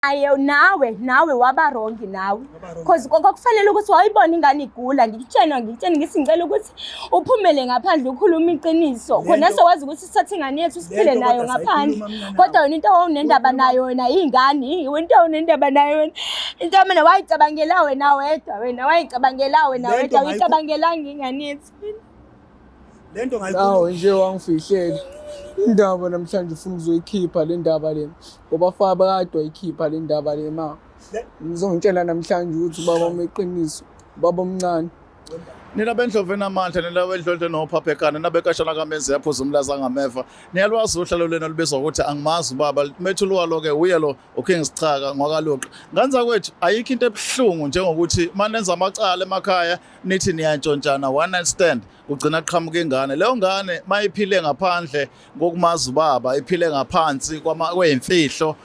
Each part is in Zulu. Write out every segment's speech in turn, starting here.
Naye nawe nawe waba wrong nawe cause kwakufanele ukuthi wayibona ingane igula, ngikutshena ngikutshena ngithi ngicela ukuthi uphumele ngaphandle ukhulume iqiniso khona sokwazi ukuthi sithathe ingane yethu siphile nayo ngaphandle. Kodwa wena into owawunendaba nayo wena iy'ngane, into owawunendaba nayo wena into mina wayicabangela wena wedwa, wena wayicabangela wena wedwa, awuyicabangelanga ingane yethu. Le nto ngayikhuluma. Nawe nje wangifihlela indaba namhlanje ufuna uzoyikhipha le ndaba le ngoba fa kade wayikhipha le ndaba le ma ngizongitshela namhlanje ukuthi ubaba umeqiniso ubaba omncane. Nina bendlovu enamandla, nina bendlondlo enophaphekana, nabekashana kamenzi yaphuza umlaza ngameva. Niyalwazi uhlelo lwenu olubizwa ukuthi angimazi ubaba. Methuli walo-ke uye lo uKing Sichaka ngwakaLuqa. Ngane zakwethu, ayikho into ebuhlungu njengokuthi uma nenza amacala emakhaya nithi niyantshontshana one night stand, kugcina kuqhamuka ingane. Leyo ngane mayiphile ngaphandle kokumazi ubaba, iphile ngaphansi kweyimfihlo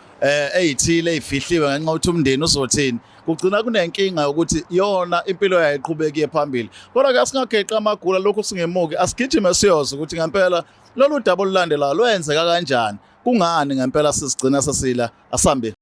eyithile eyifihliwe ngenxa yokuthi umndeni uzothini. Kugcina kunenkinga yokuthi yona impilo yayo iqhubeke iye phambili. Kodwa-ke asingageqi amagula lokhu singemuki, asigijime siyoze ukuthi ngempela lolu daba olulandelayo lwenzeka kanjani, kungani ngempela sizigcina sesila. Asambe.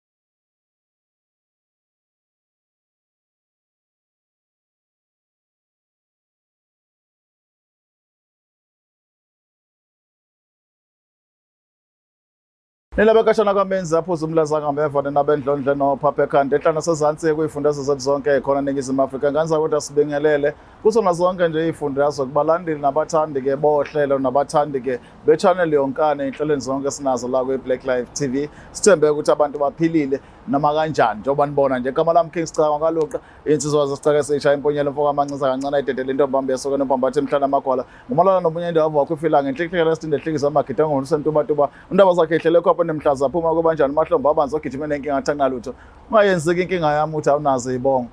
Nina bekashana kwamenzi aphuza umlaza ngameva, nina bendlondle nophapha ekhanda enhla nasezansi kuyifundazwe zethu zonke khona eNingizimu Afrika. Ngane zakwethu asibingelele kuzona zonke nje iy'fundazwe kubalandeli nabathandi-ke bohlelo nabathandi-ke be-channel yonkana ey'nhlelweni zonke esinazo la kwi-Black Life TV. Sithembe ukuthi abantu baphilile noma kanjani njengoba nibona nje. Igama lami King Sicaka kaLuqa, insizwa zesicaka esisha imponyelo mfo kaMancisa kancane ayidedele intombi yesokeni umpambatha emhlana amagwala ngumalala nomunye indawo wakho ifila ngenhlihlika lesitinde ehlikisa amagida ngolusentubatuba undaba zakhe ihlele khopha nemhlaza aphuma kubanjani mahlombe abanzi ogijime nenkinga athi anginalutho ungayenzeki inkinga yami ukuthi awunazo izibongo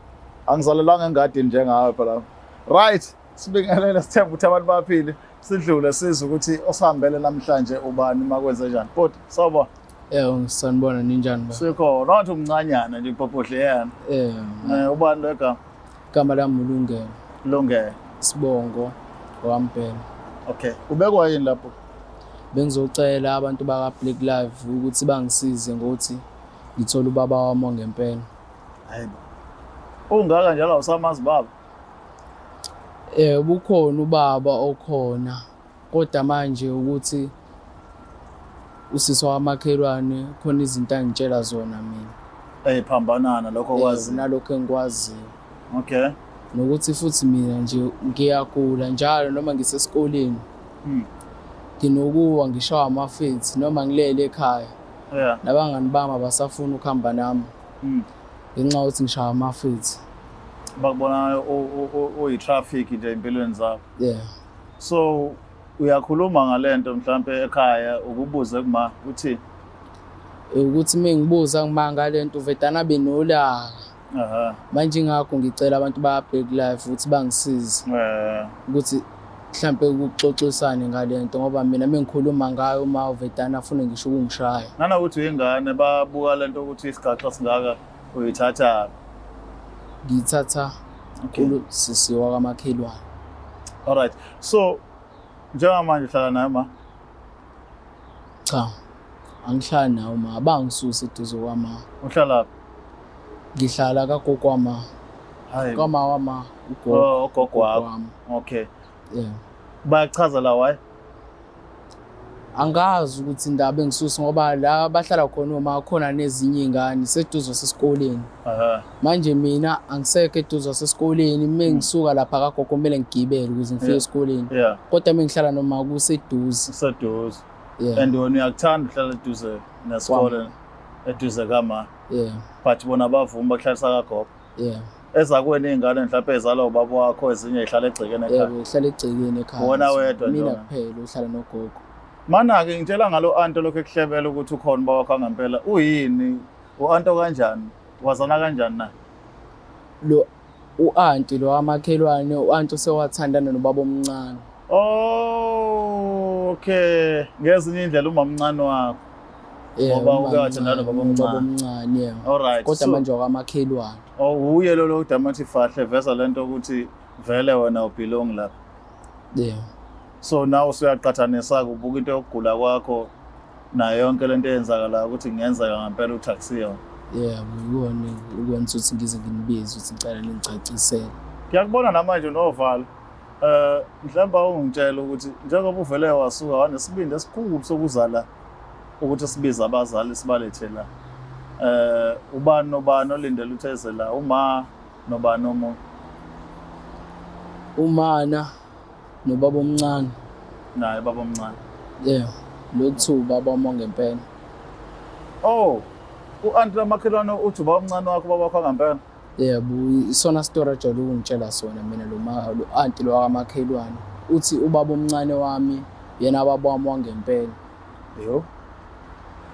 angizalelwanga engadini njengawe phela. Right, sibingelele, sithemba ukuthi abantu baphile, sidlule sizwe ukuthi osihambele namhlanje ubani makwenze njani. Bhuti, sawubona. Yebo, sanibona, ninjani ba? Sikhona, wathi umncanyana nje ibhobhodleyana. Yebo. Ubani lo igama? Igama lami uLungelo. Lungelo. Isibongo waMbhele. Okay. Ubekwa yini lapho? Bengizocela abantu baka Black Life ukuthi bangisize ngokuthi ngithole ubaba wami wangempela. Hayibo. Ungaka njalo awusamazi baba? Bukhona ubaba okhona kodwa manje ukuthi usisi wamakhelwane khona izinto angitshela zona mina. Eyiphambanana lokho kwazi. Nalokho engikwaziyo. Okay. Nokuthi futhi mina nje ngiyagula njalo noma ngisesikoleni. Nginokuwa ngishawa amafethi noma ngilele ekhaya. Yeah. Nabangani bami abasafuni ukuhamba nami. Ngenxa yokuthi ngishaya amafethi. Bakubona uyi-traffic nje empilweni zakho. Yeah. So uyakhuluma ngalento mhlambe ekhaya ukubuze kuma uthi ukuthi mengibuza ngima ngalento uvedana benolaka. Aha. Manje ingakho ngicela abantu ba Black Life ukuthi bangisize. Ukuthi mhlambe kuxoxisane ngalento ngoba mina mengikhuluma ngayo uma uvedana afune ngisho ukungishaya. Nanokuthi uyingane babuka lento ukuthi isigaxa singaka uyithatha. Ngiyithatha kulo sisi wakamakhelwane. All right. So njengamanje uhlala naye ma? Cha. Angihlali nawe ma, bangisusa eduze kwama. Uhlala Ngihlala kagogo wama. Hayi. Kwama wama ugogo. Oh, ugogo wakho. Wami. Okay. Yeah. Bayachaza la why? Angazi ukuthi indaba engisusa ngoba la bahlala khona uma khona nezinye izingane seduze sesikoleni. Aha. Manje mina angisekho eduze sesikoleni, uma ngisuka lapha kagogo kumele ngigibele ukuze ngifike esikoleni. Yeah. Kodwa uma ngihlala noma kuseduze. Kuseduze. Yeah. And wena uyakuthanda uhlala eduze nesikole eduze kama. Yeah. But bona bavuma bakuhlalisa kagogo. Yeah. Ezakwena iy'ngane mhlawumbe ezalwa ubaba wakho ezinye zihlala egcekeni ekhaya. Yebo, ihlala egcekeni ekhaya. Wena wedwa nje Mina wena. kuphela uhlala nogogo. Mana-ke ngitshela ngalo anto lokhu ekuhlebela ukuthi ukhona ubaba wakho angempela. Uyini? U-anto kanjani? Wazana kanjani naye? Lo u-anti lo wamakhelwane, u-anti usewathandana nobaba omncane. Oh, okay. Ngezinye indlela umamncane wakho. Yeah, Ngoba uke wathandana nobaba omncane. Ubaba omncane, yeah. All right. Kodwa So, manje wakamakhelwane. Oh, uye lo lo udamathi fahle veza lento ukuthi vele wena ubelong lapha. Yeah. So now usuyaqhathanisa ubuka into yokugula kwakho nayo yonke lento eyenzakalayo ukuthi kungenzeka ngempela ukuthi akusiyona. Yebo, ikona ukwenza ukuthi ngize nginibize ukuthi ngicela ningicacisele. Ngiyakubona namanje unovalo. Eh mhlawumbe awungitshela ukuthi njengoba uvele wasuka wanesibindi esikhulu sokuzala ukuthi sibize abazali sibalethe la. Eh ubani nobani olindele ukuthi eze la uma nobani omunye. Umana nobaba omncane. Naye baba omncane. Yeah, lo kuthiwa ubaba wami wangempela. Oh, u-anti lamakhelwane uthi ubaba omncane wakho ubaba wakho angempela. Yebo, isona story ajwayele ukungitshela sona mina lo lo anti lo wakamakhelwane. Uthi ubaba omncane wami yena baba wami wangempela. Yho.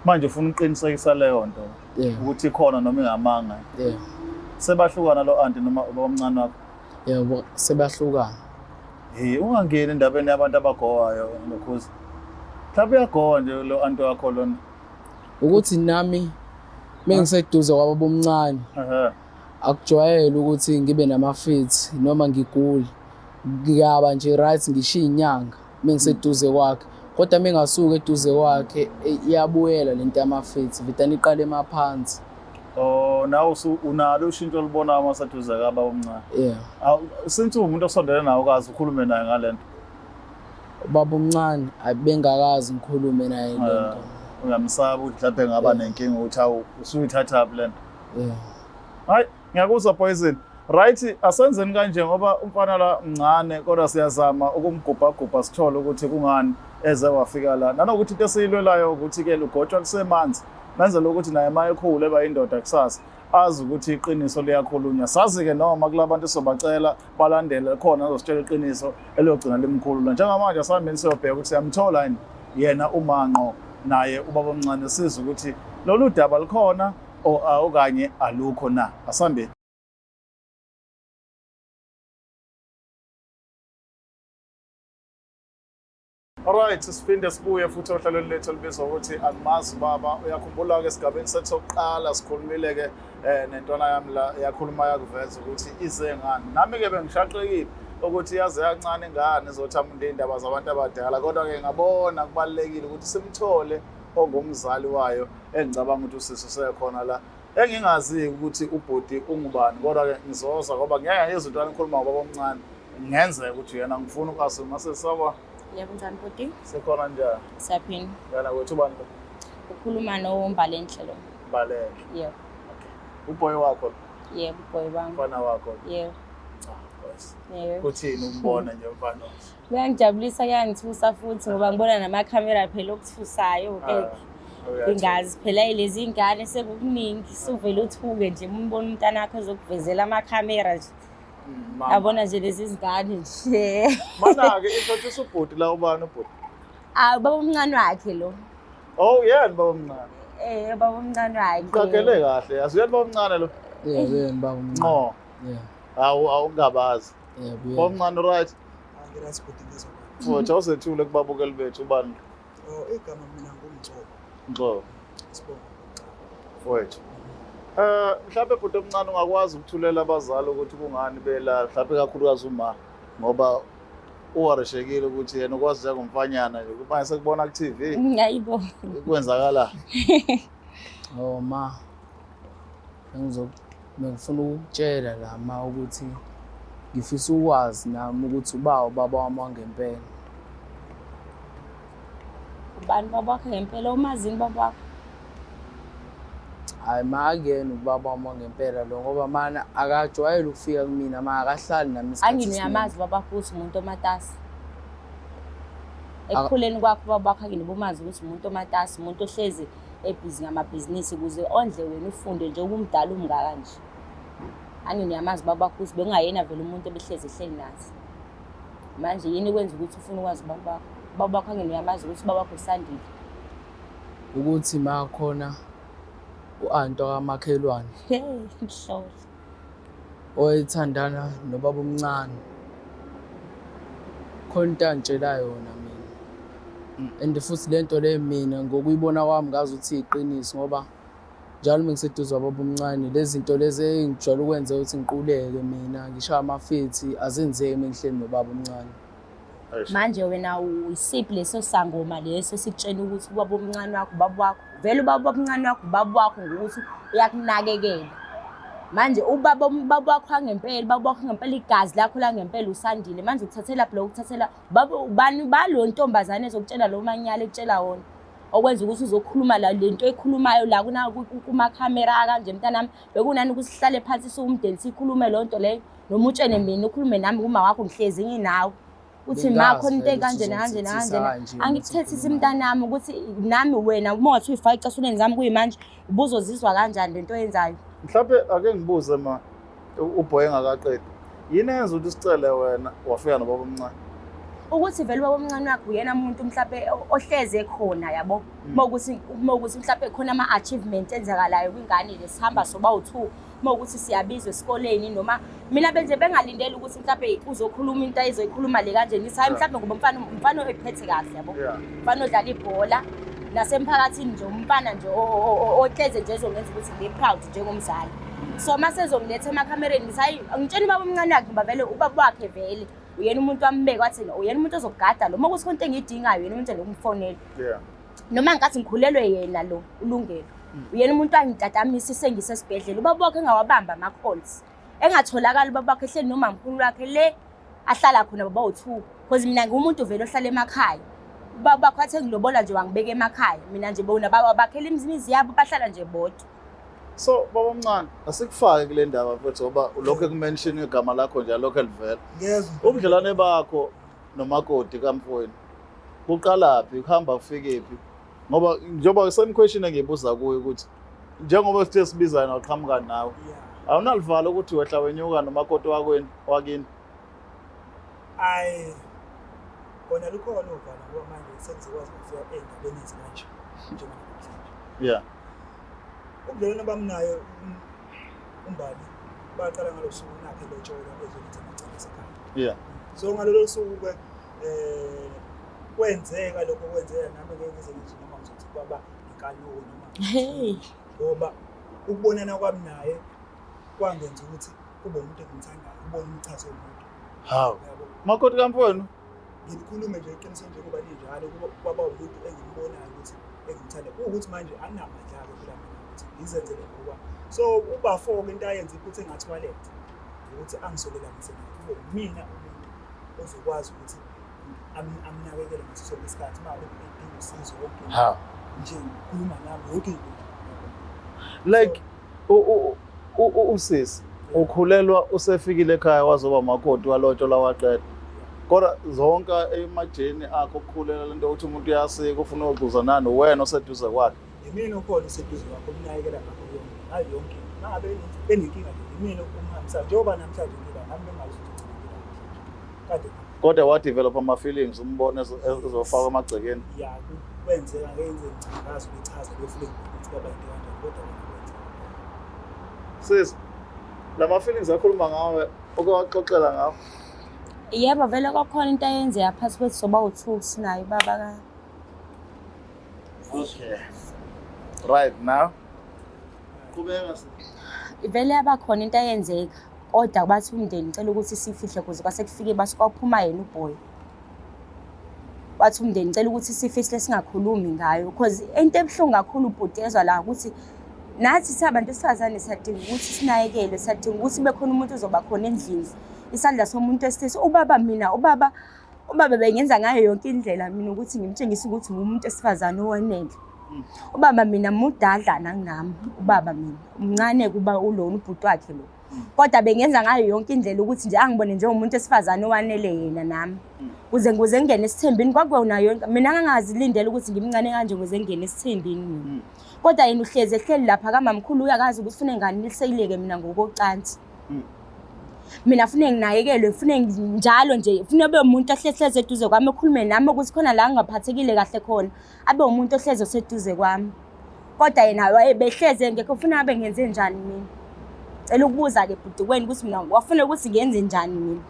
Manje ufuna ukuqinisekisa leyo nto ukuthi ikhona noma ingamanga. Yeah. Sebahlukana lo anti noma ubaba omncane wakho? Yebo, sebahlukana. Hey, ungangeni endabeni yabantu abagowayo lokhuza. Mhlawumbe uyagowa nje lo anti wakho lona. Ukuthi nami mengiseduze kwababa omncane akujwayele ukuthi ngibe nama-fits noma ngigule. Ngiyaba nje right ngishiye inyanga mengiseduze kwakhe. Kodwa mengasuka eduze kwakhe iyabuyela lento yama-fits vidane iqale emaphansi. Oh, nawe unalo ushintsho olubonayo uma useduze kababa omncane. Yeah. Awu, since uwumuntu osondele nawe ukaze ukhulume naye ngale nto. Ubaba omncane bengakazi ngikhulume naye le nto. Uyamsaba ukuthi mhlawumbe engaba nenkinga ukuthi awu usuyithathaphi le nto. Yeah. Hayi, ngiyakuzwa Poison. Right, asenzeni kanje ngoba umfana la mncane kodwa siyazama ukumgubhagubha sithole ukuthi kungani eze wafika la. Nanokuthi into esiyilwelayo ukuthi ke lugotshwa lusemanzi. Menzela ukuthi naye uma ekhula eba indoda kusasa azi ukuthi iqiniso liyakhulunywa. Sazi-ke noma kulabantu sobacela balandele khona azositshela iqiniso eliyogcina limkhulula. Njengamanje asihambeni siyobheka ukuthi siyamthola yini yena uManqo naye ubaba omncane sizwe ukuthi lolu daba lukhona okanye alukho na. Asihambeni. Alright, siphinde sibuye futhi ohlelweni lethu olubizwa ukuthi Angimazi Baba. Uyakhumbula-ke esigabeni sethu sokuqala sikhulumile-ke um nentwana yami la yakhuluma yakuveza ukuthi ize ngani. Nami-ke bengishaqekile ukuthi yaze yancane ingane izothamunda iy'ndaba zabantu abadala, kodwa-ke ngabona kubalulekile ukuthi simthole ongumzali wayo engicabanga ukuthi usisi usekhona la. Engingazi ukuthi ubhuti ungubani, kodwa-ke ngizozwa ngoba ngeke ngizwe intwana ikhuluma ngobaba omncane. Kungenzeka ukuthi uyena ngifuna uku-assume sesaba. Yebo njani bhuti? Sikhona njani? Siyaphila. Yana kwethu ubani lo? Ukhuluma noMbalenhle lo. Mbalenhle. Yebo. Okay. Uboy wakho lo? Yebo, uboy wami. Mfana wakho lo? Yebo. Ah, boys. Yebo. Kuthini ukubona nje mfana? Kuyangijabulisa, kuyangithusa futhi ngoba ngibona namakhamera phela okuthusayo Ah, ke. Ngingazi phela lezi ingane sekukuningi suvele uthuke nje uma ubona umntana wakho ezokuvezela amakhamera nje. Yabona nje lezi zingane nje. Mana-ke introduce ubhuti la ubani ubhuti? Ah, ubaba omncane wakhe lo. Oh, yena baba omncane. Eh, ubaba omncane wakhe. Uqagele kahle. Asuyena baba omncane lo. Yeah, uyena baba omncane. Nqo. Yeah. Awu awungabazi. Yeah, Baba omncane right. Angirazi bhuti ngizwa. Futhi awusethule kubabukeli bethu ubani? Oh, igama mina nguMgcobo. Ngcobo. Sibongo. Mfowethu. Eh mhlawumbe bhuti omncane ungakwazi ukuthulela abazali ukuthi kungani bela mhlawumbe kakhulukazi uma ngoba uwareshekile ukuthi yena ukwazi njengomfanyana nje manje sekubona ku TV Ngayibo. kwenzakala. Oh ma. Ngizo bengifuna ukukutshela la ma ukuthi ngifisa ukwazi nami ukuthi uba ubaba wami wangempela. Ubani baba wakho ngempela umazini baba wakho? Hayi ma akuyena ubaba wami wangempela lo ngoba mana akajwayele ukufika kumina ma akahlali nami isikhathi Angini esiningi. uyamazi baba wakho ukuthi umuntu omatasa. Ekukhuleni kwakho ubaba wakho angini ubumazi ukuthi umuntu omatasa, umuntu ohlezi ebhizi ngamabhizinisi ukuze ondle wena ufunde nje ukumdala umngaka nje. Angini uyamazi ubaba wakho ukuthi bekungayena vele umuntu ebehlezi ehleli nathi. Manje yini kwenza ukuthi ufune ukwazi ubaba wakho? Ubaba wakho angini uyamazi ukuthi ubaba wakho usandile. Ukuthi ma khona u-anti wakamakhelwane Hey, mhlola. owayethandana nobaba omncane. Khona into angitshela yona mina. And futhi le nto le mina ngokuyibona kwami ngazi ukuthi iyiqiniso ngoba njalo uma ngiseduze kwababa omncane lezi zinto lezi engijwayele ukwenza ukuthi ngiquleke mina ngishaye amafithi azenzeki uma ngihleli nobaba omncane. Eish. Manje wena uyisiphi leso sangoma leso esikutshela ukuthi ubaba omncane wakho ubaba wakho vele ubaba omncane wakho ubaba wakho ngokuthi uyakunakekela. Manje ubaba ubaba wakho angempela ubaba wakho ngempela igazi lakho langempela usandile manje ukuthathela phi lo ukuthathela ubaba ubani balo ntombazane ezokutshela lo manyala ekutshela wona okwenza ukuthi uzokhuluma la lento ekhulumayo la kuna kumakhamera kanje mntanami bekunani ukuthi sihlale phansi siwumndeni sikhulume loo nto leyo noma utshene mina ukhulume nami kuma wakho ngihlezi nginawe uthi ma khona into ekanje nakanje nakanje angikuthethisi mntanami ukuthi nami wena uma ungathi uyifaka ecasulweni zami kuyimanje ubuzozizwa kanjani lento oyenzayo. Mhlawumbe ake ngibuze ma uBoy engakaqedi. Yini eyenza ukuthi usicele wena wafika nobaba omncane? Ukuthi vele ubaba omncane wakhe uyena muntu mhlawumbe ohleze khona yabo. Uma ukuthi uma ukuthi mhlawumbe khona ama-achievement enzakalayo kwingane nje sihamba soba u-two uma ukuthi siyabizwa esikoleni noma mina benje bengalindele ukuthi mhlawumbe uzokhuluma into ayizoyikhuluma le kanje ngithi hayi mhlawumbe ngoba umfana umfana oyiphethe kahle yabo umfana odlala ibhola nasemphakathini nje umfana nje ohleze nje ezongenza ukuthi ngibe proud njengomzali so uma sezongiletha emakhamereni ngithi hayi ngitshela ubaba omncane wakhe ngoba vele ubaba wakhe vele uyena umuntu wambeka wathi uyena umuntu ozokugada lo uma kuthi khona into engiyidingayo uyena umuntu engikumfonela yeah noma ngikathi ngikhulelwe yena lo ulungelo uyena umuntu angitatamisa sengisesibhedlela ubaba wakhe engawabamba ama-calls engatholakali ubaba wakhe ehleli nomamkhulu wakhe le ahlala khona baba u-two because mina ngiwumuntu vele ohlala emakhaya ubaba wakhe wathi engilobola nje wangibeka emakhaya mina nje bona baba bakhela imizi yabo bahlala nje bodwa. So baba omncane asikufake kule ndaba mfethu ngoba ulokhu ekumention igama lakho nje alokhu elivela. Ngiyezwa. Ubudlelwane bakho nomakoti kamfowenu kuqalaphi kuhamba kufikephi ngoba njengoba same question engiyibuza kuyo ukuthi njengoba sithe sibizana waqhamuka nawe awunalivalo ukuthi wehla wenyuka nomakoti wakwenu wakini? Ayi kona lukhona uvalo ngoba manje sengizokwazi ukufika ey'ndabeni ezikanje njenganamhlanje. Yeah. Ubudlelwano bami naye uMbali baqala ngalo suku nakhe lotsholwa ezoletha amacala asekhaya. Yeah. So ngalolo suku-ke kwenzeka lokho kwenzeka nami ngeke ngize ngithi noma ngizothi kwaba inkanuko noma Hey. ngoba ukubonana kwami naye kwangenza ukuthi kube umuntu engimthandayo, ubone umchazo womuntu. Hawu. Yabo. Makoti kamfowenu? Ngikhulume nje iqiniso njengoba linjalo kuba kwaba umuntu engimbonayo ukuthi engimthanda. Kuwukuthi manje anginamandla-ke phela mina ukuthi ngizenzele ngokwami. So ubafo-ke into ayenza iphutha engathi walenza ukuthi angisolelanise naye kube umina umuntu ozokwazi ukuthi amnakekele ngaso sonke isikhathi uma edinga usizo yonke into. Hawu. Nje ngikhuluma nami yonke into. Like usisi ukhulelwa usefikile ekhaya wazoba umakoti walotsholwa waqeda. Kodwa zonke emajeni akho okukhulelwa lento ukuthi umuntu uyasika ufuna ukugxuza nani wena oseduze kwakhe. Yimina okhona oseduze kwakho umnakekela ngakho yonke ngayo yonke into. Uma ngabe enenkinga nje yimina omhambisayo njengoba namhlanje ngila nami bengazi ukuthi ngigcina ngila namhlanje. Kade Kodwa wadevelop ama-feelings umbone ezofakwa emagcekeni. Ya kwenzeka ngeke ngize ngichaze ukuyichaza le feeling ukuthi kwaba into kanjani kodwa kona kwenzeka. Sis, lama feelings akhuluma ngawe uke waxoxela ngawo? Yebo vele kwakhona into eyenzeka phakathi kwethu soba u-two sinaye ubaba ka Okay. Right now. Qhubeka sis. Vele yabakhona into eyenzeka kodwa bathi umndeni ngicela ukuthi sifihle kuze kwase kufike base kwaphuma yena uBoy. Wathi umndeni ngicela ukuthi sifihle singakhulumi ngayo because into ebuhlungu kakhulu ubhuti ezwa la ukuthi nathi singabantu besifazane siyadinga ukuthi sinakekelwe, siyadinga ukuthi kube khona umuntu ozoba khona endlini. Isandla somuntu wesilisa ubaba mina ubaba ubaba bengenza ngayo yonke indlela mina ukuthi ngimtshengise ukuthi ngumuntu wesifazane owanele. Ubaba mina mudadlana kunami ubaba mina umncane kuba ulona ubhuti wakhe lo. Kodwa bengenza ngayo yonke indlela ukuthi nje angibone njengomuntu wesifazane owanele yena nami. Kuze kuze ngingene esithembini kwakuyona yonke mina ngangazilindela ukuthi ngimncane kanje kuze ngingene esithembini mina. Kodwa yena uhlezi ehleli lapha kamamkhulu uyakazi ukuthi ufune nganiseleke mina ngokocansi. Mina fune nginakekelwe fune njalo nje fune abe umuntu ohlehleze eduze kwami ekhulume nami ukuthi khona la ngingaphathekile kahle khona abe umuntu ohlezi oseduze kwami. Kodwa yena wayebehleze engekho ufuna abe ngenze njani mina. Cela ukubuza-ke bhuti kwenu ukuthi mina wafuna ukuthi ngenze njani mina.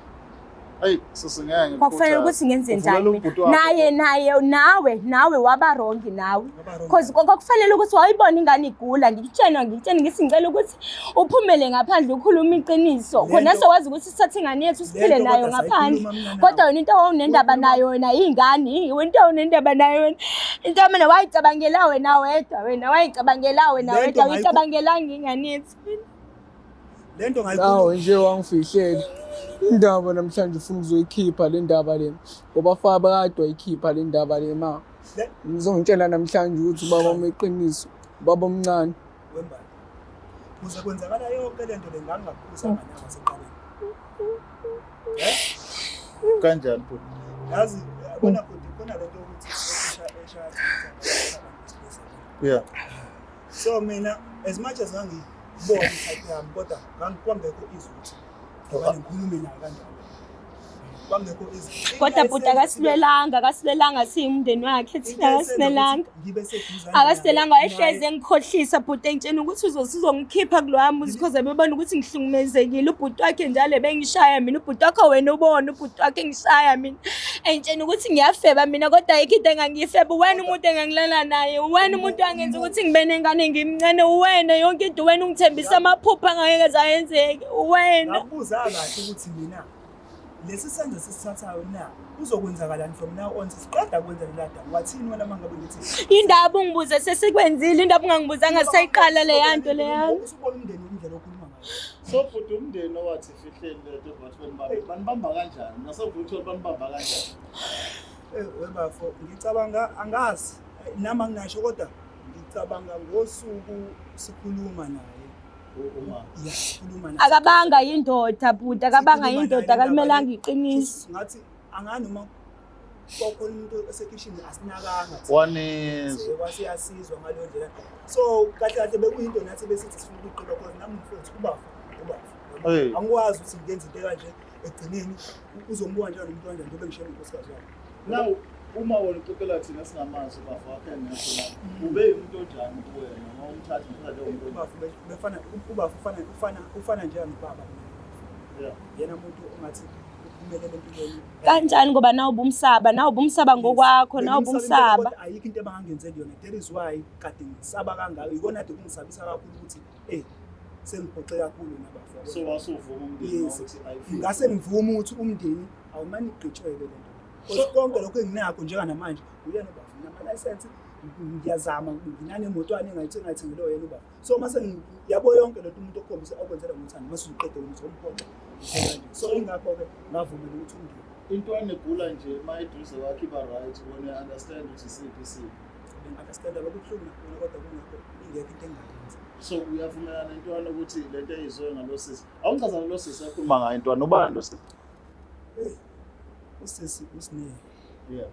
Eyi sisi ngeke Kwakufanele ukuthi ngenze njani mina? Naye naye nawe nawe waba wrong nawe. Because kwakufanele ukuthi wayibona ingane igula ngikutshena ngikutshena ngithi ngicela ukuthi uphumele ngaphandle ukhulume iqiniso. Khona sokwazi ukuthi sithathe ingane yethu siphile nayo ngaphandle. Kodwa wena into owawunendaba nayo wena ingane, wena into owawunendaba nayo wena. Into mina wayicabangela wena wedwa wena wayicabangela wena wedwa uyicabangelanga ingane yethu. Le nto ngayikhuluma. Nawe nje wangifihlela indaba namhlanje ufuna ukuzoyikhipha le ndaba le ngoba fa kade wayikhipha le ndaba le ma ngizongitshela namhlanje ukuthi ubaba umeqiniso ubaba omncane wembali kuze kwenzakala yonke le nto le ngangingakukhuzanga nawe waseqaleni eh? Kanjani bhuti? Yazi yabona bhuti khona lento yokuthi esha esha Yeah. So mina as much as ngangibona i-type yami kodwa kwangekho izwi ukuthi ngibane ngikhulume naye kanjalo. Kwangekho izwi. Kodwa bhuti akasilwelanga, akasilwelanga siyumndeni wakhe thina akasilwelanga. Ngibe seduzane. Akasilwelanga wayehlezi engikhohlisa bhuti engitshena ukuthi uzongikhipha kulowa muzi because ebebona ukuthi ngihlukumezekile ubhuti wakhe njalo ebengishaya mina ubhuti wakho wena ubona ubhuti wakhe engishaya mina engitshena ukuthi ngiyafeba mina kodwa ayikho into engangiyifeba uwena umuntu engangilala naye uwena umuntu angenza ukuthi ngibe nengane ngimncane uwena yonke into uwena ungithembisa amaphupho angeke zayenzeke uwena Ngakubuza kahle ukuthi mina lesi senzo sisithathayo na kuzokwenzakalani from now on sesiqeda kwenza lela damu wathini wena uma ngabe ngithi indaba ungibuze sesikwenzile indaba ungangibuzanga seyiqala leya nto leya usubona umndeni indlela okhuluma ngayo So bhuti umndeni owathi fihleni lento bathi banibamba banibamba kanjani nasevuthu banibamba kanjani Eh, webafo ngicabanga angazi nami anginasho kodwa ngicabanga ngosuku sikhuluma naye uma ya sikhuluma naye akabanga yindoda bhuti akabanga Sikhuluma yindoda naye akakumelanga indaba le. iqiniso ngathi angani noma kwakhona umuntu osekishini asinakanga wanizwa kwasiyasizwa ngaleyo ndlela so kahle kahle bekuyinto nathi besithi sifuna ukuyiqeda cause nami mfowethu ubafa ubafa Hey. angikwazi ukuthi ngenze into ekanje ekugcineni uzombuka njalo nomuntu kanjani njengoba ngishiye nonkosikazi wakhe now uma wena uxoxela thina singamazi ubafa wakhe engekho la ube umuntu onjani kuwena uma umthatha umthatha njengomuntu onjani ubafa befana ubafa ufana ufana ufana njenganobaba yeah yena umuntu ongathi uphumelele empilweni kanjani ngoba nawe ubumsaba nawe ubumsaba ngokwakho nawe Bengimsaba ubumsaba kodwa ayikho into ebangangenzeli yona that is why kade ngisaba kangaka ikona kade kungisabisa kakhulu ukuthi eh sengiphoxe kakhulu nabafo so wasuvuma umndeni Yes. ukuthi ayifihle ngase ngivume ukuthi umndeni awumane ugqitshweke le nto Because konke lokho enginakho njenganamanje uyena ubaba nginama-license ngiyazama nginanemotwane engayithengelwe yena ubaba so uma yabo yonke lento umuntu okhombisa okwenzela ngothando mase usuqede wena uzomphoxa so ingakho-ke ngavumela ukuthi umndeni intwana egula nje uma eduze kwakhe iba right wena uya-understand ukuthi isiphi isiphi bengi-understanda bekubuhlungu nakubona kodwa kungekho ingekho into engingayenza so uyavumelana intwana ukuthi le nto eyizwe ngalo sisi awungichazela lo sisi akhuluma ngayo intwana ubani lo sisi usisi usine yeah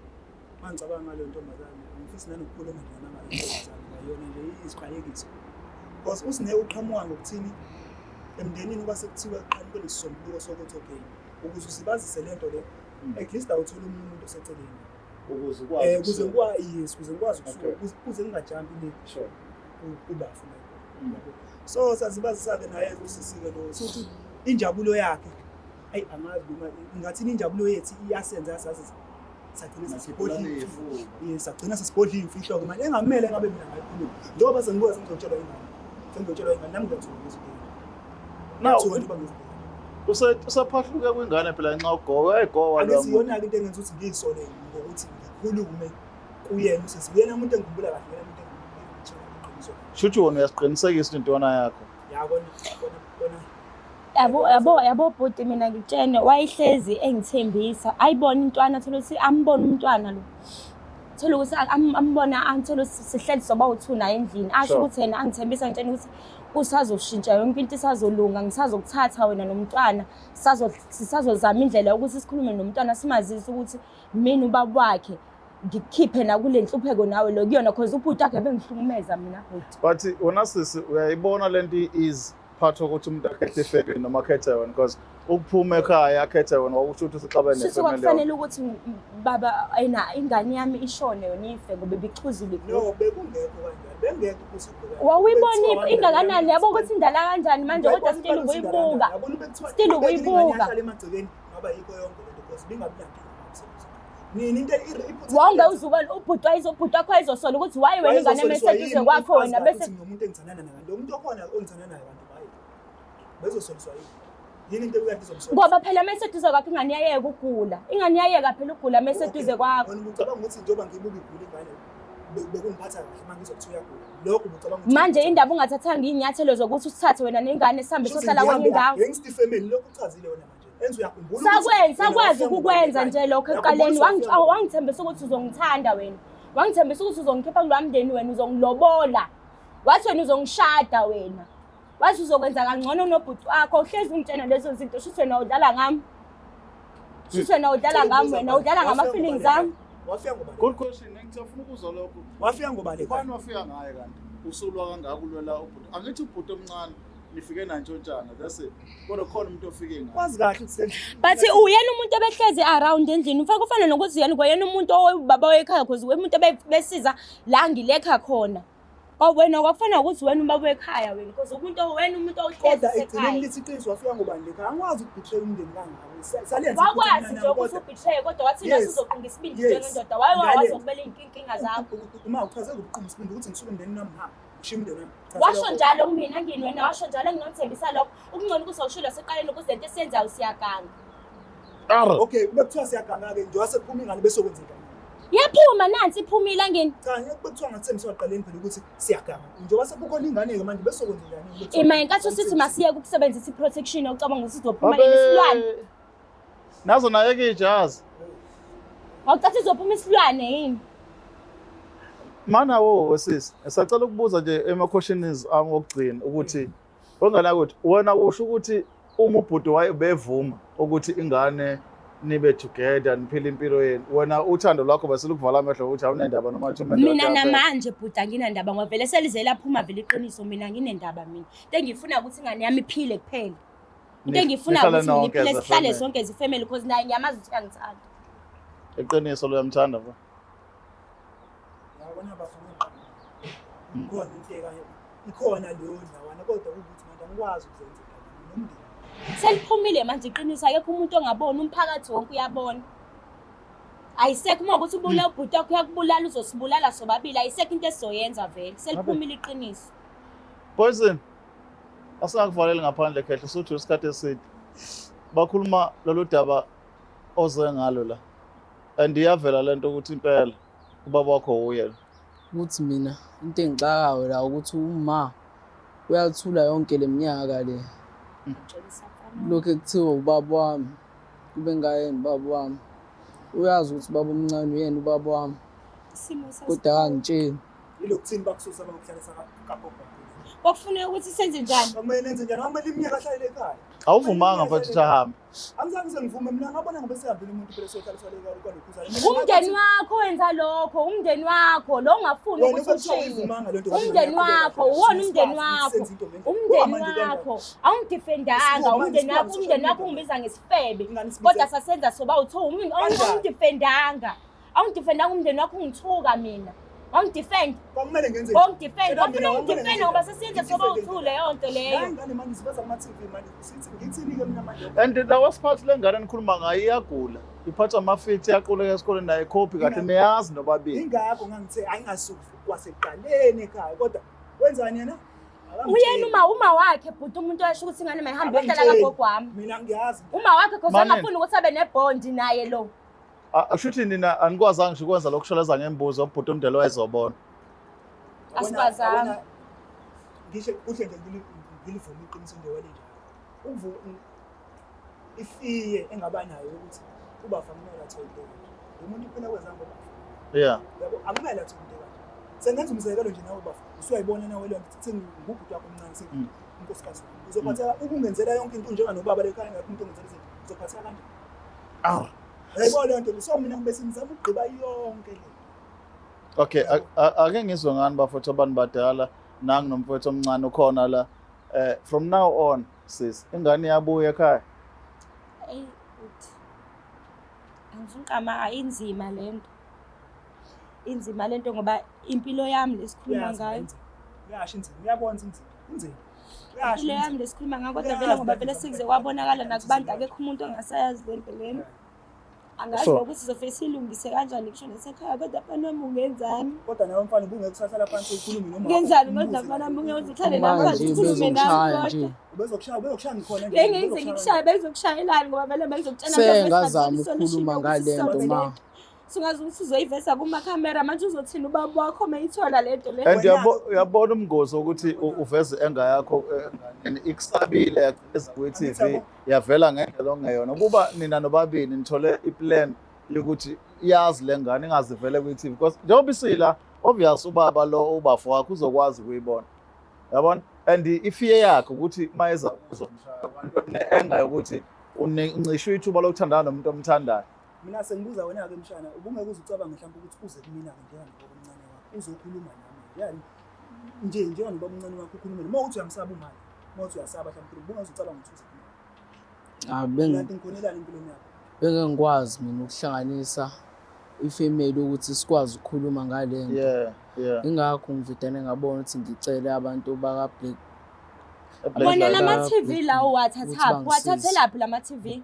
uma ngicabanga ngaleyo ntombazane angifisi nanokukhuluma nje nangaleyo ntombazane kwayona nje iyisiqalekiso because usine uqhamuka ngokuthini emndenini kwase kuthiwa kuqhamuke nesisombuluko sokuthi okay ukuze usibazise le nto le at least awuthole omunye umuntu oseceleni ukuze ukwazi um kuze ngikwazi yes kuze ngikwazi ukusuka Okay. kuze ngingajampi le sure kubafu so sazibazisa-ke naye usisi-ke lo suthi injabulo yakhe ayi angazi noma ingathini injabulo yethu iyasenza saze sagcina sesibhodla yes sagcina sesibhodla iy'mfihlo-ke manje engamele ngabe mina ngayikhuluma njengoba sengibuya sengizotshelwa ingane sengizotshelwa ingane nami ngiyathuka ngizibheke Now, ngiyathuka njengoba ngizibheke usephahluke kwingane phela nxa ugowa uyayigowa angithi iyona-ke into engenza ukuthi ngiyisole ngokuthi ngikhulume kuyena usisi uyena umuntu engikhumbula kahle uyena umuntu engitshela iqiniso shuthi wona uyasiqinisekisa intwana yakho ya kona kona kona Yabo yabo yabo bhuti mina ngikutshene wayehlezi engithembisa ayibone intwana thola ukuthi ambone umntwana lo thola ukuthi ambona angithola ukuthi sihleli soba u-two naye endlini asho Sure. ukuthi yena angithembisa ngitshena ukuthi usazoshintsha yonke into isazolunga ngisazokuthatha wena nomntwana sisazozama indlela yokuthi sikhulume nomntwana simazise ukuthi mina ubaba wakhe ngikukhiphe nakule nhlupheko nawe lo kuyona cause ubhuti wakhe bengihlukumeza mina bhuti. But wena sisi uyayibona lento is part ukuthi umuntu akhethe ifamily noma akhethe wena because ukuphuma ekhaya akhethe wena kwakusho ukuthi usexabene Sisi nefamily yakho. kwakufanele ukuthi baba ena ingane yami ishone yona ife ngoba ibixhuzile igula. No, bekungekho kanjalo. Bengekho ukuthi ubhekane. Wawuyibona ingakanani yabo ukuthi indala kanjani manje kodwa still ubuyibuka. Still ubuyibuka. Emagcekeni ngoba yikho yonke lento. because bingabi nankinga ngomsebenzi. Nini into iphutha. Wawungewuzuba ubhuti wayezobhuti wakho wayezosola ukuthi waye wena ingane emeseduze kwakho wena bese nomuntu engithandana naye lo muntu okhona ongithandana naye abantu bayi bezosoliswa yini yini into ebukade izomsola ngoba phela meseduze kwakho ingane iyayeka ukugula ingane iyayeka phela ukugula meseduze kwakho wena ubucabanga ukuthi njengoba ngibuka igula ingane bekungiphatha kahle uma ngizokuthiwa uyagula lokho ubucabanga ukuthi manje indaba ungathathanga iy'nyathelo zokuthi usithathe wena nengane sihambe sohlala kwenye indawo gangster family lokho uchazile wena manje enza uyakhumbula sakwenza sakwazi ukukwenza nje lokho ekuqaleni wangithembisa ukuthi uzongithanda wena wangithembisa ukuthi uzongikhipha kulowa mndeni wena uzongilobola wathi wena uzongishada wena wathi uzokwenza kangcono nobhuti wakho uhlezi ungitshena lezo zinto shuthi wena udlala ngami shuthi wena udlala ngami wena udlala ngama-feelings ami wafika ngobani Good question. Ngifuna ukuzwa lokho. wafika ngobani Ubani wafika ngaye kanti? Usulwa kangaka ulwela ubhuti. Angithi ubhuti omncane nifike nantshontshana that's it. Kodwa khona umuntu ofike ngaye. wazi kahle ukuthi but uyena umuntu ebehlezi around endlini ufake kufana nokuthi yena kwayena umuntu owubaba wekhaya cause umuntu ebesiza la ngilekha khona kwawena kwakufana ukuthi wena ubaba wekhaya wena because umuntu wena umuntu ohlezi kodwa ekugcineni sekhaya lithi iqiniso wafika ngobani lekhaya angikwazi ukubetray umndeni kangako Salenza wakwazi iphutha nje mina ukuthi kodwa ubetray kodwa wathi Yes. naso uzoqunga isibindi Yes. njengendoda waye Ngale- wazokubela iy'nkinga zakho uma uchaze ukuquma isibindi ukuthi ngisuke emndenini wami ngihambe ngishiye umndeni wami Chaze washo lokho. njalo kumina ngini wena washo njalo nginomthembisa lokho ukungcono ukuthi awushilo seqaleni ukuze lento esiyenzayo siyaganga Arr. okay kube kuthiwa siyaganga-ke nje wasephuma ingane bese kwenzeka yaphuma nansi iphumile angini cha ngeke kube kuthiwa ngathembisa waqaleni phela ukuthi siyaganga njengoba sekukhona ingane-ke manje bese kwenzenjani ima ngenkathi usithi masiyeke ukusebenzisa i-protection ucabanga ukuthi izophuma yini isilwane Babe. Nazo naye ke ijazi. wawucathi izophuma isilwane yini Mana wo sisi, sacela ukubuza nje ema questions ami okugcina ukuthi ongana ukuthi wena usho ukuthi uma ubhuti waye bevuma ukuthi ingane nibe together niphile impilo yenu wena uthando lwakho bese lukuvala amehlo ukuthi awunendaba noma thi umuntu mina wakhe namanje bhuti anginandaba ngoba vele selize laphuma vele iqiniso mina nginendaba mina into engiyifuna ukuthi ingane yami iphile kuphela into engiyifuna Nihlale ukuthi mina nonke iphile as a sihlale family. sonke as ifamily because naye ngiyamazi ukuthi uyangithanda Iqiniso luyamthanda bro. yabona bafuna ikhona into ekanye ikhona leyo ndawana kodwa ukuthi manje angikwazi ukuzenzela nomndeni seliphumile manje iqiniso akekho umuntu ongaboni umphakathi wonke uyabona ayisekho uma ukuthi ubula ubhuti wakho uyakubulala uzosibulala sobabili ayisekho into esizoyenza vele seliphumile iqiniso Poison. Asingakuvaleli ngaphandle khehle usuthi isikhathi eside. Bakhuluma lolu daba oze ngalo la. And iyavela lento ukuthi impela ubaba wakho uye lo. Ukuthi mina into engixakayo la ukuthi uma uyathula yonke le minyaka le lokhu kuthiwa ubaba wami kube ngayena ubaba wami uyazi ukuthi ubaba omncane uyena ubaba wami Isimo sasi- kodwa akangitsheli ilokuthini bakususa bakuhlalisa kagogo kwakufuneka ukuthi senze njani kwakumele nenze njani kwamele iminyaka ahlalele ekhaya Awuvumanga mfethu ukuthi ahambe. angizange ngize ngivume mina ngabona ngoba sehambile umuntu phela sohlaliswa le kwalokhuzana umndeni wakho wenza lokho umndeni wakho lo ongafuni Wena ukuthi ubethiwa ushiye uyivumanga lento umndeni wakho uwona umndeni wakho umndeni wakho awungidefendanga Sibuka, umndeni wakho sibuka, umndeni wakho sibuka. ungibiza ngesifebe Ingane sibize- kodwa sasenza soba uthiwa Kanjani? awungidefendanga awungidefendanga umndeni wakho ungithuka mina wangidefend kwakumele ngenze wangidefend Tshela mina, wafuna kwakumele ungidefenda ngenze ngoba njani? sesiyenza soba Ngidefende uthu leyo nto leyo Hayi ingane manje siveza kuma-TV manje sithi ngithini-ke mina manje And lawa siphathi lengane nikhuluma ngayo iyagula. Iphathwa amafithi iyaquleka esikoleni naye khophi kahle niyazi nobabili. ingakho ngangithe ayingasuki kwasekuqaleni ekhaya kodwa wenzani yena uyena uma wakhe bhuti umuntu oyasho ukuthi ingane mayihambe iyohlala Akangitsheli. kagogo wami mina ngiyazi uma wakhe cause Manene. angafuni ukuthi abe nebhondi naye lo Ashuthi nina anikwazanga ngisho ukwenza lokusholeza ngembuzo ubhuti omdala wayezobona. Asikwazanga. Yabona, ngisho kuhle nje ngilivume iqiniso nje walinjalo ifiye engaba nayo ukuthi ubafa kumele athole into kanje lo muntu kuphela kwezango bafa Yeah. yabo akumele athole into kanje sengenza umzekelo nje nawe bafa usuyayibona nawe leyo nto sengingubhuti wakho omncane senginkosikazi wami uzophatheka ukungenzela yonke into njenganobaba lekhaya ngakho umuntu ongenzela izinto uzophatheka kanjani Aw. yayibona leyo nto so mina ngibe sengizama ukugqiba yonke le Okay, ake ngizwe ngani bafowethu abantu badala nangu nomfowethu omncane ukhona la. From now on sis, ingane iyabuya ekhaya. Eyi bhuti, angifuni inzima le nto. Inzima le nto ngoba impilo yami lesikhuluma Uyazi ngayo. inzima. Uyasho inzima, uyabona ukuthi inzima. Inzima. Uyasho Impilo yami inzima. lesikhuluma ngayo kodwa Uyazi vele ngoba ukuthi vele inzima. sekuze kwabonakala nakubantu akekho umuntu ongasayazi le nto lena. Angazi So- nokuthi sizofike siyilungise kanjani ngisho nasekhaya kodwa mfana wami ungenzani? Kodwa nawe mfana ubungeke usahlala phansi ukhulume noma Ngenzani kodwa mfana wami ungeke uze uhlale nami Manje phansi ukhulume nami bezongishaya kodwa. nje. Ubezokushaya, ubezokushaya ngikhona nje. Bengize ngikushaya bengizokushayelani ngoba vele bengizokutshela Sengazama ukukhuluma ngale nto ma. Sungaze ukuthi uzoyiveza kumakhamera manje uzothini ubaba wakho uma eyithola le nto le. And uyabona umngozi wokuthi uveze enga yakho enganeni ikusabile yagcina kwi-TV yavela ngendlela ongeyona. Kuba nina nobabili nithole iplan yokuthi yazi le ngane ingaze ivele kwi-TV because njengoba isila obvious ubaba lo ubafo wakho uzokwazi ukuyibona. Yabona? And ifiye yakhe ukuthi mayeza uzomshaya abantu ne-enga yokuthi uncishwe ithuba lokuthandana nomuntu omthandayo. Mina sengibuza wena-ke mshana, ubungeke uze ucabange mhlawumbe ukuthi uze kumina-ke njenganobaba omncane wakho, uzokhuluma nami yani nje njenganobaba omncane wakho ukhulume uma uthi uyamsaba umama, uma uthi uyasaba mhlawumbe ubungeke uze ucabange ukuthi uze kumina. Ah, bengi Kanti ngikhonelani empilweni yakho? bengeke ngikwazi mina ukuhlanganisa ifamily ukuthi sikwazi ukukhuluma ngale nto. Ingakho ngivedane ngabona ukuthi ngicele abantu baka-Black Black Wona Lives lama TV lawo Ukuthi wathathaphi? bangisize. Wathathelaphi lama TV?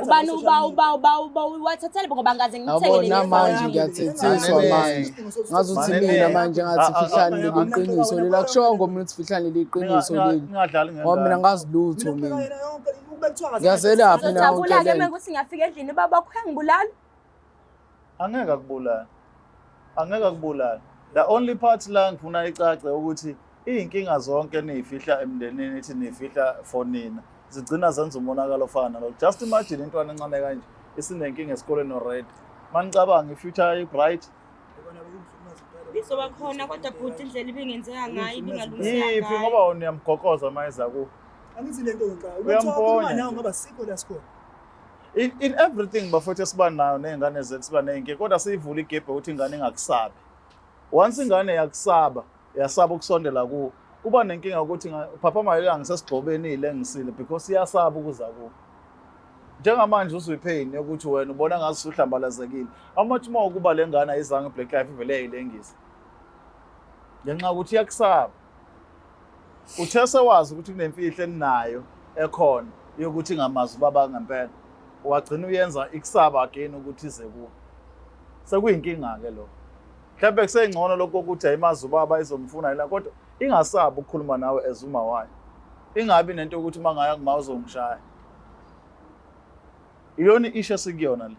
Ubani uba uba uba uba wathathele ngoba ngaze ngikuthengele Yabona le manje phone. ngiyathethiswa Manene. manje. Ngazuthi Manene. mina manje ngathi Ah, ah, fihlani ah, leli ah, qiniso leli. Akushongo mina ukuthi fihlani leli qiniso leli. Ningadlali Ngoba mina ngengane. ngazi lutho mina. Ngiyazelaphi mina yonke Ngizojabula-ke le nto. mekuthi ngiyafika endlini ubaba wakho uyangibulala. Angeke akubulale. Angeke akubulale. The only part la ngifuna icace ukuthi iy'nkinga zonke niy'fihla emndenini ithi niy'fihla for nina zigcina zenza umonakalo ofana nalo. Just imagine intwana encane kanje isinenkinga esikoleni already. Manicabanga i-future i-bright. Izoba khona kodwa bhuti indlela ibingenzeka ngayo ibingalungiseka Yiphi ngayo. ngoba wena uyamgoqoza uma eza kuwe. Angithi le nto ngixa Uyamponya ukhuluma nawe nje. ngoba sikho la sikhona. In everything bafowethu esiba nayo ney'ngane zethu siba ney'nkinga kodwa siyivule igebhe ukuthi ingane ingakusabi. Once ingane yakusaba, yasaba ukusondela kuwo, kuba nenkinga ukuthi phaphama ilanga ngisesigxobenile engisile because iyasaba ukuza kuwo. Njengamanje uzwa ipain yokuthi wena ubona ngathi usuhlambalazekile. How much more ukuba le ngane ayizange i-Black Life ivele yayilengisa. Ngenxa yokuthi iyakusaba. Uthe sewazi ukuthi kunemfihlo eninayo ekhona yokuthi ingamazi ubaba ngempela. Wagcina uyenza ikusaba again ukuthi ize kuwe. Sekuyinkinga-ke lokho. Mhlawumbe kusengcono lokho kokuthi ayimazi ubaba izomfuna yila kodwa ingasabi ukukhuluma nawe as uma wayo. Ingabi nento yokuthi uma ngaya kuma uzongishaya. Iyona i-issue esikuyona le.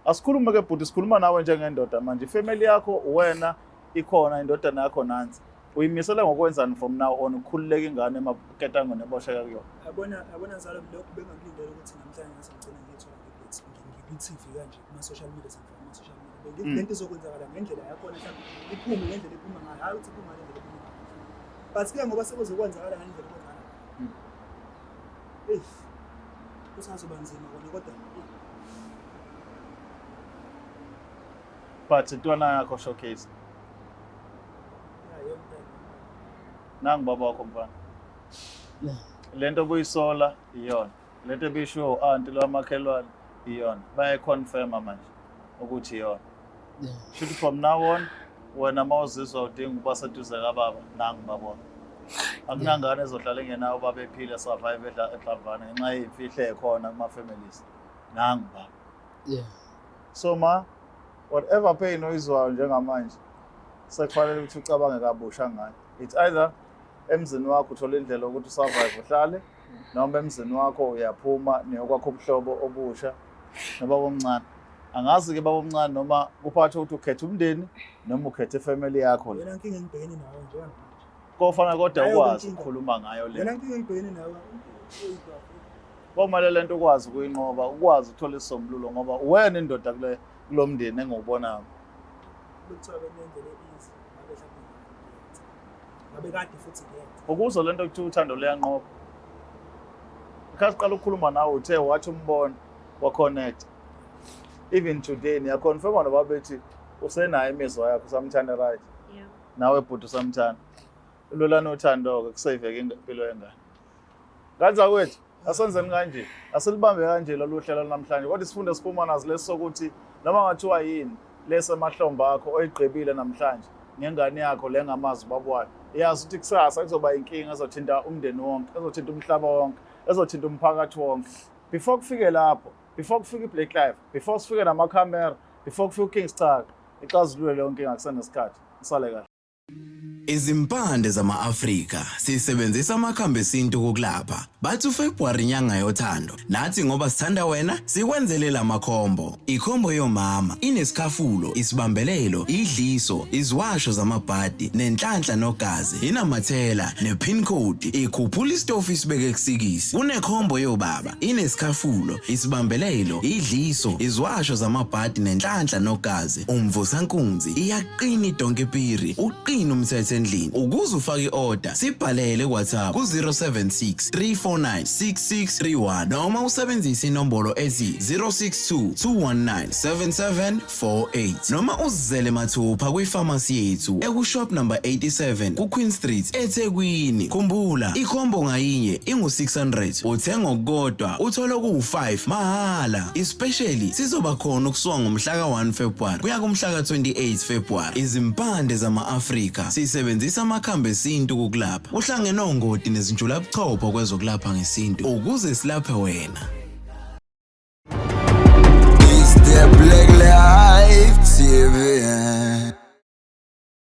Asikhulume ke bhuti, sikhuluma nawe njengendoda manje. Ifamily yakho uwena ikhona, indodana yakho nansi. Uyimisele ngokwenzani from now on ukukhululeka ingane emaketangweni ebosheka kuyona? Yabona yabona nzalo lokhu bengakulindele ukuthi namhlanje ngase ngigcine ngiyithola ngikwi-TV kanje kuma-social media sengifaka kuma-social media. Bengithi lento izokwenzakala ngendlela yakhona mhlawumbe iphume ngendlela ephuma ngayo, hhayi ukuthi iphume ngale ndlela ephuma ngayo. But ke ngoba sekuzokwenzakala ngale ndlela ekwenzakala ngayo. Eyi, kusazoba nzima kona kodwa eyi, But intwana yakho showcase. ya yonke. Nangu baba wakho mfana. Lento obuyisola iyona. Lento ebishiwo u-anti lwamakhelwane iyona. Bayayiconfirma manje ukuthi iyona. Shuthi from now on wena uma uzizwa udinga ukuba seduze kababa nangu baba wakho. Akunangane ezohlala engenawo ubaba ephila survive edla ehlamvana ngenxa yey'mfihlo ey'khona kuma-families. Nangu baba. So ma, whatever pain oyizwayo njengamanje sekufanele ukuthi ucabange kabusha ngayo. It's either emzini wakho uthola indlela yokuthi usurvive uhlale noma emzini wakho uyaphuma niyokwakha ubuhlobo obusha nobaba omncane. Angazi-ke baba omncane noma kuphatha ukuthi ukhetha umndeni noma ukhetha ifamily yakho le. Yona nkinga engibhekene nayo njengamanje. Kofana kodwa Nayo ukwazi inkinga. ukukhuluma ngayo le. Yona nkinga engibhekene nayo eyi, bafo. Komele lento ukwazi ukuyinqoba, ukwazi ukuthola isisombululo ngoba uwena indoda kule kulo mndeni engiwubonayo. Bekuthiwa benendlela e-easy, ngabe mhlawumbe ngiyenza. Ngabe kade futhi ngiyenza. Ukuzwa lento kuthiwa uthando luyanqoba. Ngesikhathi siqala ukukhuluma nawe uthe wathi umbono wa-connect. Even today niyaconfirma noba bethi usenayo imizwa yakho usamthanda right. Yeah. Nawe bhuti usamthanda. Lolani uthando-ke kuseyiveke impilo yengane. Kanza kwethu asenzeni kanje, asilibambe kanje lolu hlelo namhlanje. Kodwa isifundo esiphuma nazo lesi sokuthi noma ngathiwa yini lesi emahlombe akho oyigqibile namhlanje ngengane yakho le ngamazi ubaba wayo. Iyazi ukuthi kusasa kuzoba inkinga ezothinta umndeni wonke, ezothinta umhlaba wonke, ezothinta umphakathi wonke. Before kufike lapho, Before kufika i-Black Life, before sifike namakhamera, before kufika uKing Schaka, ixazulule leyo nkinga kusenesikhathi. Nisale kahle. Izimpande zama-Afrika sisebenzisa amakhambi esintu ukulapha. Bathi uFebruary inyanga yothando. Nathi ngoba sithanda wena sikwenzele lamakhombo. Ikhombo yomama inesikhafulo, isibambelelo, idliso, iziwasho zamabhadi, nenhlanhla nogazi, inamathela, ne-pin code, ikhuphula isitofu isibeke kusikisi. Kunekhombo yobaba inesikhafulo, isibambelelo, idliso, iziwasho zamabhadi nenhlanhla nogazi, umvusankunzi, iyaqina idonke piri, uqina umthetho endlini. Ukuze ufake i-order, sibhalele ku-WhatsApp ku-076 349 6631 noma usebenzise inombolo ethi 062 219 7748 noma uzizele mathupha kwifamasi yethu ekushop number 87 kuQueen Street eThekwini. Khumbula, ikhombo ngayinye ingu-600 uthenga okukodwa uthola okuwu-5 mahhala. Especially sizoba khona ukusuka ngomhla ka-1 February kuya kumhla ka-28 February. Izimpande zama-Afrika sisebenzisa amakhambi esintu kukulapha. Uhlangene ongoti nezinjulabuchopho kwezokulapha ngesintu ukuze silaphe wena. It's the Black Life TV.